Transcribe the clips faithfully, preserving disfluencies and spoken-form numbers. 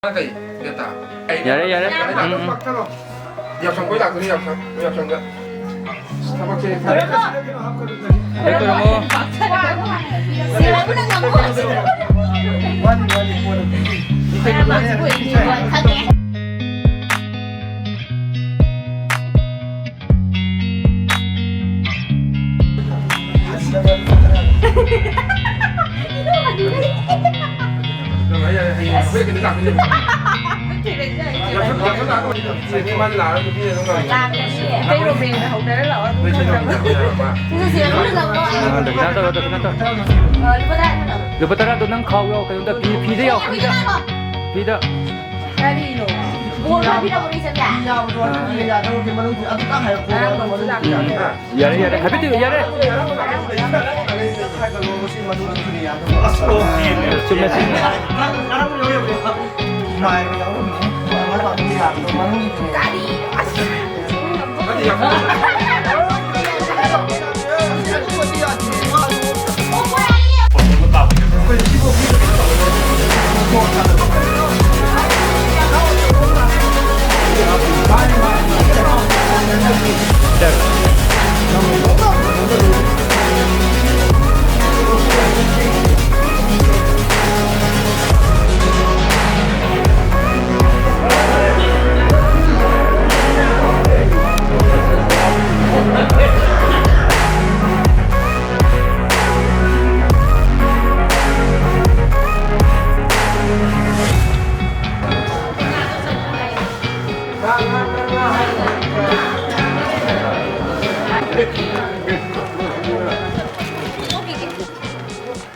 ꯀꯩ? ꯕꯦꯇꯥ? ꯑꯩ ꯌꯥꯔꯦ, ꯌꯥꯔꯦ꯫ ꯌꯥꯔꯦ, ꯎꯝ, ꯎꯝ꯫ ꯄꯥꯛꯊꯔꯣ꯫ ꯌꯥꯎꯁꯪ ꯀꯣꯏ ꯂꯥꯛꯇꯣꯏꯅꯤ, ꯌꯥꯎꯁꯪ, ꯌꯥꯎꯁꯪꯗ꯫ ꯊꯕꯛꯁꯦ꯫ ꯈꯣꯏꯔꯝꯃꯣ꯫ ꯁꯤꯔꯕ ꯅꯪ ꯑꯃꯨꯛ? ꯋꯥꯠꯂꯤ, ꯋꯥꯠꯂꯤ, ꯀꯣꯟꯅ꯫ ꯈꯣꯏꯔꯝꯃꯣ, ꯁꯤꯕꯨ ꯑꯩꯗꯤ ꯈꯪꯉꯦ꯫ ꯂꯥꯛꯀꯅꯤ꯫ ꯀꯩ ꯔꯣꯃꯦꯟꯒ ꯍꯧꯅꯔ ꯂꯥꯛꯑꯣ꯫ ꯑꯗꯨꯝ ꯆꯠꯈ꯭ꯔꯕ꯫ ꯗꯈꯤꯅꯥ ꯇꯧꯔꯣ, ꯗꯈꯤꯅꯥ ꯇꯧꯔꯣ꯫ ꯂꯨꯄꯥ ꯇꯔꯥ꯫ ꯂꯨꯄꯥ ꯇꯔꯥꯗꯣ ꯅꯪ ꯈꯥꯎ ꯌꯥꯎ, ꯀꯩꯅꯣꯗ ꯐꯤ, ꯐꯤꯗ ꯌꯥꯎ, ꯐꯤꯗ꯫ ꯐꯤꯗ꯫ ꯀꯔꯤꯅꯣ? ꯕꯣꯜ ꯈꯔ ꯄꯤꯔꯛꯑꯣ, ꯔꯤꯆꯟꯗ꯫ ꯌꯥꯕꯗꯣ ꯑꯗꯨꯗꯤ ꯌꯥꯗꯧꯒꯤ ꯃꯅꯨꯡꯗ ꯑꯗꯨꯇꯪ ꯍꯥꯏꯔꯛꯑꯣ꯫ ꯉꯔꯥꯡ ꯅꯣꯡꯁꯨ ꯂꯥꯛꯇꯦ꯫ ꯌꯥꯔꯦ, ꯌꯥꯔꯦ, ꯍꯥꯏꯐꯦꯠꯇꯤ ꯌꯥꯔꯦ꯫ ꯆꯨꯝꯃꯦ, ꯆꯨꯝꯃꯦ꯫ ꯀꯔꯤ? ꯑꯁ꯫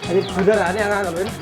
ꯑꯗꯩ ꯐꯨꯗꯔꯛꯑꯅꯤ ꯑꯉꯥꯡꯒ ꯂꯣꯏꯅ꯫